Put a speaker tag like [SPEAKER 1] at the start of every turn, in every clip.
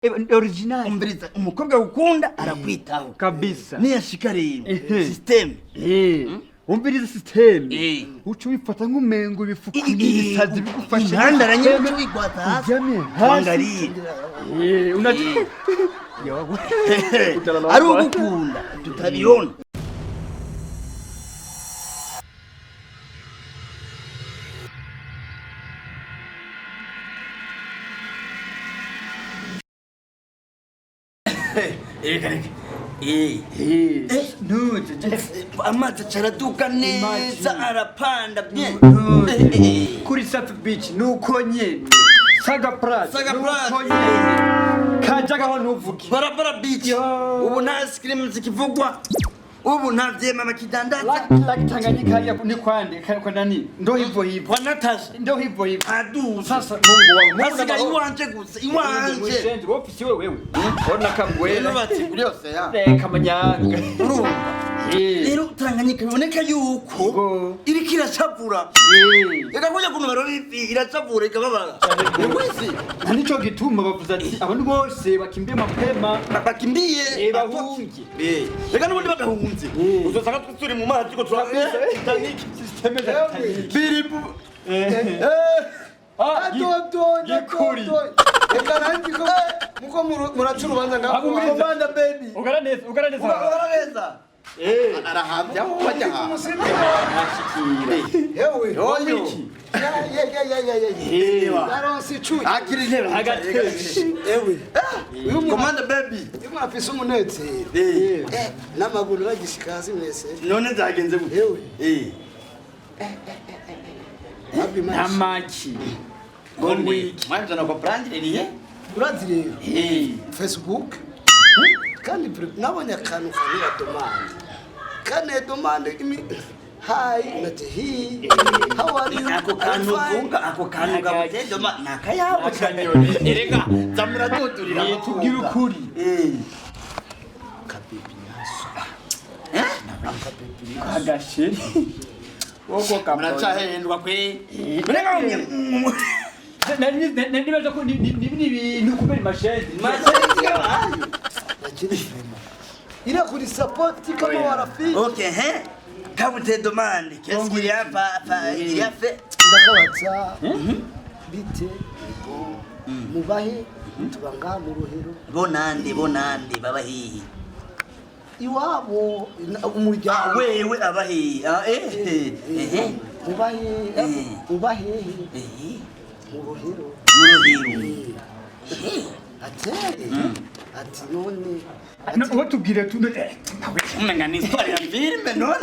[SPEAKER 1] Original.
[SPEAKER 2] Umviriza, umukobwa gukunda arakwitaho.
[SPEAKER 1] Kabisa.
[SPEAKER 2] Niyashika rero
[SPEAKER 1] Ehe.
[SPEAKER 2] system.
[SPEAKER 1] Umviriza, system. Uca wifata nk'umengo ibifuku n'ibisazi bigufashe.
[SPEAKER 2] Intandara nyine, uca wigwata hasi.
[SPEAKER 1] Uryamye hasi.
[SPEAKER 2] Wangalie.
[SPEAKER 1] Unajua.
[SPEAKER 2] Ari ugukunda tutabiona. Reka reka.
[SPEAKER 1] Nuje.
[SPEAKER 2] Amazi acaraduka neza, arapanda bien.
[SPEAKER 1] Kuri Safi Beach nuko nyene. Saga Plaza.
[SPEAKER 2] Saga Plaza.
[SPEAKER 1] Nuko nyene. Kajagaho ntuvuge.
[SPEAKER 2] Barabara Beach.
[SPEAKER 1] Yo.
[SPEAKER 2] Ubu nta ice cream zikivugwa, ubu nta vyema bakidandaza.
[SPEAKER 1] Lake Tanganyika hariya ni kwande kwa nani? Ndo hivyo hivyo.
[SPEAKER 2] Kwa Natasha.
[SPEAKER 1] Ndo hivyo hivyo.
[SPEAKER 2] Aduze.
[SPEAKER 1] Sasa Mungu wangu. Mungu
[SPEAKER 2] Hasigaye iwanje gusa, iwanje.
[SPEAKER 1] Mwishenzi ofisi wewe wewe. Ona kagwera.
[SPEAKER 2] Nubatse kuri yose ya.
[SPEAKER 1] Reka manyanga.
[SPEAKER 2] Urumva rero Tanganyika biboneka yuko
[SPEAKER 1] Ngo.
[SPEAKER 2] iriko iracavura. Reka kujya kuntu baroba ifi, iracavura ikababara wese.
[SPEAKER 1] Na nico gituma bavuze ati abantu bose bakimbie mapema.
[SPEAKER 2] Bakimbiye.
[SPEAKER 1] Bahunge.
[SPEAKER 2] Reka n'ubundi badahunze uzosanga turi mu mazi ko
[SPEAKER 1] Kabisa.
[SPEAKER 2] Titanic.
[SPEAKER 1] Système za Titanic.
[SPEAKER 2] Biribu.
[SPEAKER 1] Ah, gikuri.
[SPEAKER 3] Reka nanjye ko muko muraca urubanza ngaho.
[SPEAKER 1] Agumiriza.
[SPEAKER 3] Komanda baby.
[SPEAKER 1] Ugara neza, ugara neza.
[SPEAKER 2] Urabona neza.
[SPEAKER 4] Arahabya aho bajya aha.
[SPEAKER 1] Ashikira.
[SPEAKER 3] Yewe.
[SPEAKER 2] Oyo.
[SPEAKER 3] Ya ya ya ya ya ya. Yaronse icuye.
[SPEAKER 2] Akiri intebe.
[SPEAKER 1] Agatebe.
[SPEAKER 3] Ewe. Uyu muntu
[SPEAKER 2] Komanda baby.
[SPEAKER 3] uyu muntu afise umunezero. N'amaguru bagishika hasi mwese.
[SPEAKER 2] None zagenze gute?
[SPEAKER 3] Yewe.
[SPEAKER 1] Amaki.
[SPEAKER 2] Ngwiki mwanzo na comprendre niye.
[SPEAKER 3] Urazi rero. Facebook. Kandi nabonye akantu kanira demande. Kane demande imi hi nati hi. How are you?
[SPEAKER 2] Ako kantu
[SPEAKER 3] I'm fine.
[SPEAKER 2] uvuga, ako kantu gabutendo nakayabo.
[SPEAKER 1] Akanyoni.
[SPEAKER 2] Erega zamuraduturira.
[SPEAKER 1] Tubwire ukuri.
[SPEAKER 3] Kabibi naso. Kabibi naso.
[SPEAKER 1] Agasheri. Woko kapona.
[SPEAKER 2] Muracahendwa kwe. Murega.
[SPEAKER 1] Nari nibaza ko ni ibintu kubera mashezi.
[SPEAKER 3] Lakini vraiment ila kulisapoti kama warafiki.
[SPEAKER 2] Ok, hein, kabute demande, qu'est-ce qu'il y a pas il y a fait.
[SPEAKER 3] Ndakabaza bite bo mubahe tuba ngaha mu Ruhero.
[SPEAKER 2] Bonande bonande baba hihi?
[SPEAKER 3] Iwabo umuryango.
[SPEAKER 2] Wewe aba hihi? Ah, eh eh.
[SPEAKER 3] Mubahe mubahe mu Ruhero.
[SPEAKER 2] Mu Ruhero.
[SPEAKER 3] Ate ati none.
[SPEAKER 1] Uwo tubwire tu.
[SPEAKER 2] Umenga ni histoire ya filme none.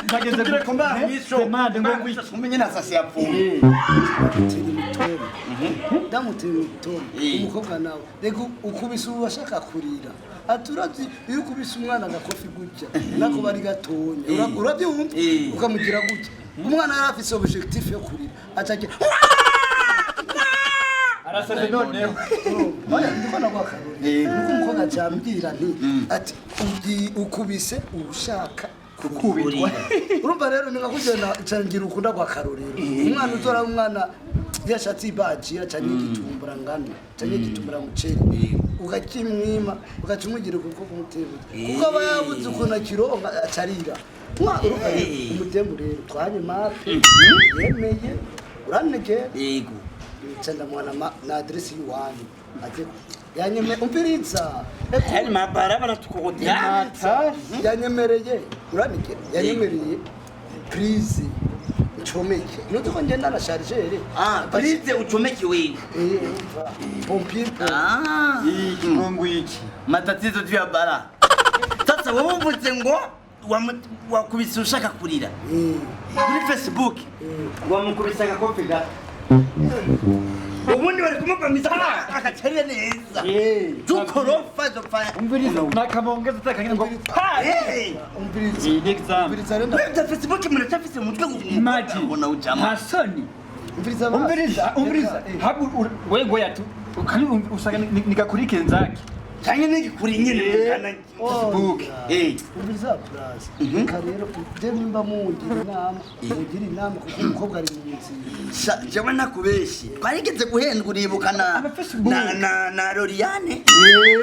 [SPEAKER 1] Byageze
[SPEAKER 2] Tugire ko mba mwisho.
[SPEAKER 1] Demande ngo ngwiki.
[SPEAKER 2] Umenye na sasi yapfuye.
[SPEAKER 3] Ndamutera imitoma, ndamutera imitoma. Umukobwa nawe reka ukubise ubu ashaka kurira, ati uravye iyo ukubise umwana agakofi gutya nako bari gatonya. Uravyumva? Ukamugira gutya, umwana yari afise objectif yo kurira, acagira.
[SPEAKER 1] Arasaze noneho.
[SPEAKER 3] Oya, ndiko naguha akarori nuko umukobwa acambwira nti ati ukubise ushaka
[SPEAKER 1] Kukubitwa.
[SPEAKER 3] Urumva rero ni nka kugenda cangira ukunda kwa karorero umwana uzora umwana yashatse ibaji canke igitumbura ngano canke igitumbura muceri, ukakimwima ugaca umugira kuko kumutebuza kuko aba yabuze ukuntu akironka acarira. Urumva rero, umudemu rero twanye mape yemeye uranegera.
[SPEAKER 2] Yego.
[SPEAKER 3] Nca ndamuha na adresi y'iwanyu ati yanyeme umviriza.
[SPEAKER 2] Yani mabara baratukokotea.
[SPEAKER 3] Yanyemereye uranegera, yanyemereye prise ncomeke nuzi ko ngenda na chargeur.
[SPEAKER 2] Ah, prise uchomeke wewe.
[SPEAKER 3] Umva pompier.
[SPEAKER 2] Ah.
[SPEAKER 1] Ngo ngwiki.
[SPEAKER 2] Matatizo tu ya bara. Sasa wowe uvuze ngo wakubise ushaka kurira. Kuri Facebook wamukubise agakofi gato. Ubundi bari kumupamisa akacarira neza. Tukorofa zopfa.
[SPEAKER 1] Umviriza nakamongeza takangira ngo pa.
[SPEAKER 3] Umviriza.
[SPEAKER 1] Iyi ni exam.
[SPEAKER 3] Umviriza rero.
[SPEAKER 2] Wewe Facebook muracafise umutwe.
[SPEAKER 1] Imagine.
[SPEAKER 2] Ubona ujama.
[SPEAKER 1] Nta soni.
[SPEAKER 3] Umviriza basi.
[SPEAKER 1] Umviriza, umviriza.
[SPEAKER 3] Reka,
[SPEAKER 1] Habu wewe ngoya tu. Kandi usanga nikakurike nzake.
[SPEAKER 2] Cyangwa n'igikuri nyine mungana
[SPEAKER 1] Facebook.
[SPEAKER 3] Umviriza puraza, reka rero je nimba mungira inama, mugira inama, kuko umukobwa ari mu nzira.
[SPEAKER 2] Sha, jewe nakubeshye, twarigeze guhendwa, uribuka na
[SPEAKER 1] Ama Facebook.
[SPEAKER 2] na Loriane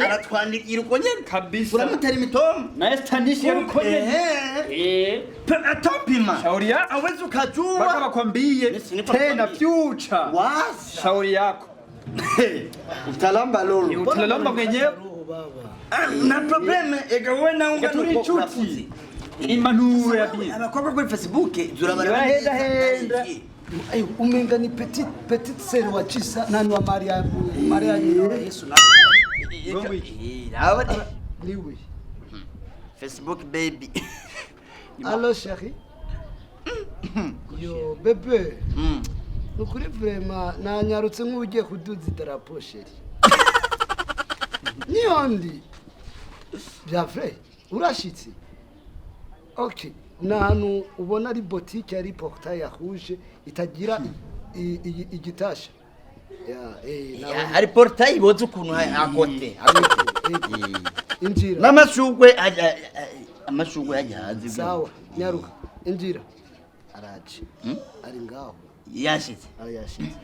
[SPEAKER 2] aratwandikira uko nyene.
[SPEAKER 1] Kabisa.
[SPEAKER 2] Uramutera imitoma.
[SPEAKER 1] Na Estanish yarukonye.
[SPEAKER 2] Ehe. Atopima.
[SPEAKER 1] Shauri yako.
[SPEAKER 2] Awezi ukajua.
[SPEAKER 1] Mpaka bakwambie
[SPEAKER 2] Nisi
[SPEAKER 1] tena future.
[SPEAKER 2] Waza.
[SPEAKER 1] Shauri yako.
[SPEAKER 2] Utalamba lolo.
[SPEAKER 1] Utalamba mwenyewe.
[SPEAKER 3] Roho baba.
[SPEAKER 2] Ah, na probleme ega wowe nawe ungana
[SPEAKER 1] Turi
[SPEAKER 2] uko
[SPEAKER 1] inshuti.
[SPEAKER 2] urakuze.
[SPEAKER 1] Impanuro ya byiza.
[SPEAKER 2] Abakobwa kuri Facebook zurabara.
[SPEAKER 1] Barahenda henda.
[SPEAKER 3] Ay, umenga ni petite sœur wa Chisa nani wa Maria, Maria nyina wa Yesu na niwe.
[SPEAKER 2] Facebook baby.
[SPEAKER 3] Allo chérie. Yo bébé. Nukuri vraiment nanyarutse nk'ugiye kuduza idarapo chérie. Niyo ndi. Bya vrai urashitse. Okay. Ni ahantu ubona ari botike, ari portail ya rouge itagira igitasha. Ya,
[SPEAKER 2] Hari portail iboze ukuntu akote.
[SPEAKER 3] Injira.
[SPEAKER 2] N'amashugwe amashugwe ajya hanze.
[SPEAKER 3] Sawa, nyaruka. Injira. Araje. Ari ngaho.
[SPEAKER 2] Yashitse.
[SPEAKER 3] Arayashitse.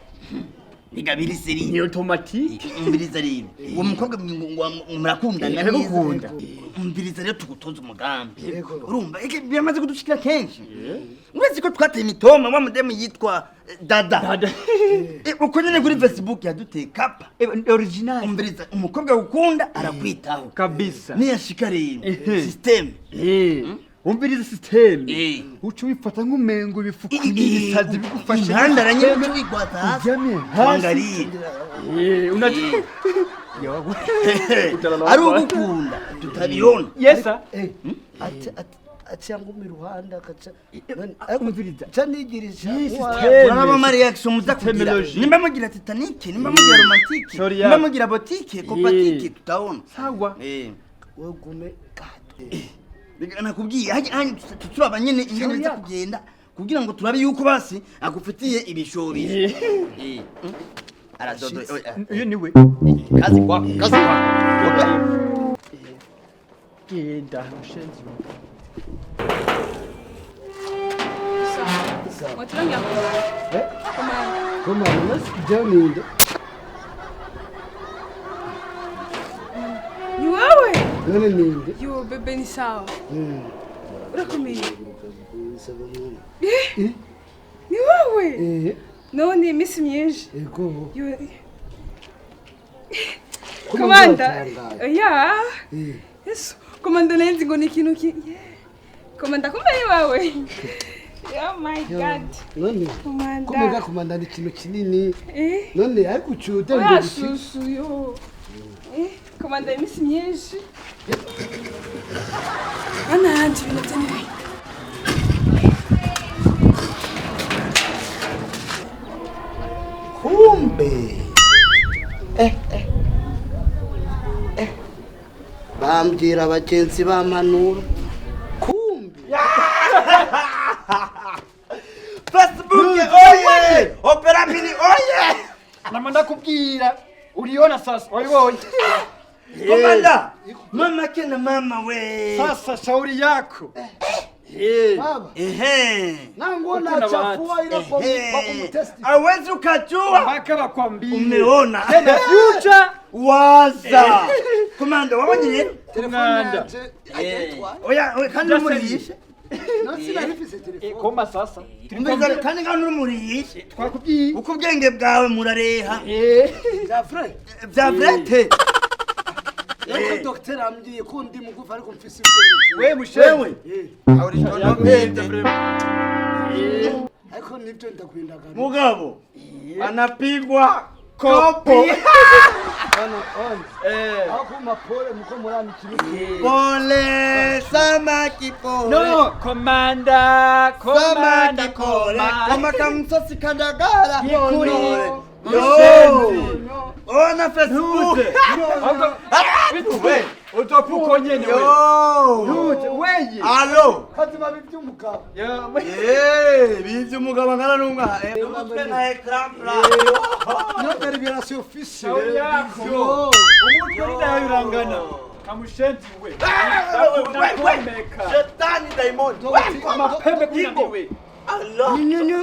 [SPEAKER 2] Nigabiri seri.
[SPEAKER 1] Ni automatique.
[SPEAKER 2] Umviriza rero. Uwo mukobwa ngo murakundana neza.
[SPEAKER 1] Ndagukunda.
[SPEAKER 2] Umviriza rero tugutoza umugambi.
[SPEAKER 3] Yego.
[SPEAKER 2] Urumva iki biramaze kudushikira kenshi. Uretse ko twateye imitoma wa mudemu yitwa Dada.
[SPEAKER 1] Dada.
[SPEAKER 2] Uko nyene kuri Facebook yaduteye kapa.
[SPEAKER 1] Original.
[SPEAKER 2] Umviriza, umukobwa gukunda arakwitaho.
[SPEAKER 1] Kabisa.
[SPEAKER 2] Niyashika rero
[SPEAKER 1] Ehe.
[SPEAKER 2] system.
[SPEAKER 1] Umviriza system.
[SPEAKER 2] Eh.
[SPEAKER 1] Uca wifata nk'umengo ibifuku n'ibisazi bigufashe.
[SPEAKER 2] Intandara nyine uca wigwata hasi.
[SPEAKER 1] Uryamye hasi.
[SPEAKER 2] Wangariye.
[SPEAKER 1] Unajua.
[SPEAKER 2] Ari ugukunda tutabibona.
[SPEAKER 1] Yes sir.
[SPEAKER 3] Ati ati aca nguma iruhande akaca.
[SPEAKER 1] Umviriza.
[SPEAKER 3] Ca nigirisha.
[SPEAKER 1] Yes,
[SPEAKER 3] Wa-
[SPEAKER 1] system.
[SPEAKER 2] Uraraba ama reaction muza kugira.
[SPEAKER 1] Terminology.
[SPEAKER 2] Nimba mugira Titanic, nimba mugira romantique,
[SPEAKER 1] Sorry,
[SPEAKER 2] nimba
[SPEAKER 1] ya.
[SPEAKER 2] mugira botike, kopatike, tutaona.
[SPEAKER 1] Sawa.
[SPEAKER 3] Wewe gume gato.
[SPEAKER 2] Reka nakubwiye hajya turaba nyene ingene biza kugenda kugira ngo turabe yuko basi agufitiye ibishobisho. Aradodo.
[SPEAKER 1] Uyu niwe.
[SPEAKER 2] Kazi kwako, kazi kwako.
[SPEAKER 1] Genda mushenzi.
[SPEAKER 5] Waturangya komanda.
[SPEAKER 3] Eh?
[SPEAKER 5] Komanda.
[SPEAKER 3] Komanda, jewe ninde?
[SPEAKER 5] Ni wewe?
[SPEAKER 3] None ninde?
[SPEAKER 5] Yo bebe ni sawa. Urakomeye.
[SPEAKER 3] Sawa mwana.
[SPEAKER 5] Ni wewe?
[SPEAKER 3] Eh,
[SPEAKER 5] None iminsi myinshi.
[SPEAKER 3] Ego.
[SPEAKER 5] Yo
[SPEAKER 3] Komanda.
[SPEAKER 5] komanda. Ya.
[SPEAKER 3] Eh.
[SPEAKER 5] Yesu. Komanda nenzi ngo ni ikintu ki. Yeah. Komanda kumbe ni wewe. Oh my God.
[SPEAKER 3] None.
[SPEAKER 5] Komanda.
[SPEAKER 3] Kumega komanda ni ikintu kinini.
[SPEAKER 5] Eh.
[SPEAKER 3] None ariko ucude
[SPEAKER 5] Oya
[SPEAKER 3] ngo iki?
[SPEAKER 5] susu yo. Eh, komanda iminsi myinshi. Ana yanje ibintu byane.
[SPEAKER 3] Kumbe. Eh eh. Eh. Bambwira abagenzi bampanura. Kumbe.
[SPEAKER 2] Facebook oye! Opera mini oye!
[SPEAKER 1] Nama ndakubwira. Uliona sasa wabibonye.
[SPEAKER 2] Komanda! Mama kena mama we.
[SPEAKER 1] Sasa shauri yako.
[SPEAKER 3] Baba.
[SPEAKER 2] Ehe.
[SPEAKER 3] Nangu
[SPEAKER 1] Ukuna
[SPEAKER 3] nachafua ila kwa
[SPEAKER 2] Ehe.
[SPEAKER 3] kwa kumtesti.
[SPEAKER 2] Awezi ukajua.
[SPEAKER 1] Mpaka bakwambie.
[SPEAKER 2] Umeona.
[SPEAKER 1] Tena future.
[SPEAKER 2] Waza. Komanda wabonye rero?
[SPEAKER 3] Telefone
[SPEAKER 1] Umwanda.
[SPEAKER 3] yanje ayitwaye.
[SPEAKER 2] Oya, oya, kandi urumuriyishe.
[SPEAKER 3] No sinarifise telefone.
[SPEAKER 1] Koma sasa.
[SPEAKER 2] Umviriza kandi kandi urumuriyishe.
[SPEAKER 1] Twakubwiye.
[SPEAKER 2] Uko ubwenge bwawe murareha.
[SPEAKER 3] Bya vrai.
[SPEAKER 2] Bya vrete.
[SPEAKER 3] Ariko docteur ambwiye ko ndi mugufi ariko mfise ubwenge.
[SPEAKER 1] We mushewe.
[SPEAKER 3] Eh, ariko nibyo ndakwindagara.
[SPEAKER 2] Mugabo anapigwa kopo.
[SPEAKER 3] Ona ona.
[SPEAKER 1] Eh.
[SPEAKER 3] Aho kuma pole muko murana ikintu.
[SPEAKER 2] Pole samaki pole.
[SPEAKER 1] No, komanda, komanda,
[SPEAKER 2] Samaki pole.
[SPEAKER 1] komanda.
[SPEAKER 2] Kama kamsosi kandagara.
[SPEAKER 1] Yikuri.
[SPEAKER 2] Yo.
[SPEAKER 1] Mushenzi.
[SPEAKER 2] Ona Facebook.
[SPEAKER 1] We, utopfa uko nyene we.
[SPEAKER 2] Yo.
[SPEAKER 1] Ntuze, weye.
[SPEAKER 2] Alo.
[SPEAKER 3] Kazima biby'umugabo.
[SPEAKER 1] Ya,
[SPEAKER 2] Eh, bivye umugabo angana n'umwana. Umutwe na ecran plat.
[SPEAKER 3] Niho byari Liberation official.
[SPEAKER 1] Shauri yako.
[SPEAKER 3] Yo.
[SPEAKER 1] Umutwe n'inda urangana. Kamushenzi we. Ndakomeka.
[SPEAKER 2] Shetani daimoni.
[SPEAKER 1] Amapembe kunaniwe.
[SPEAKER 2] Allah.
[SPEAKER 3] Ni ni ni.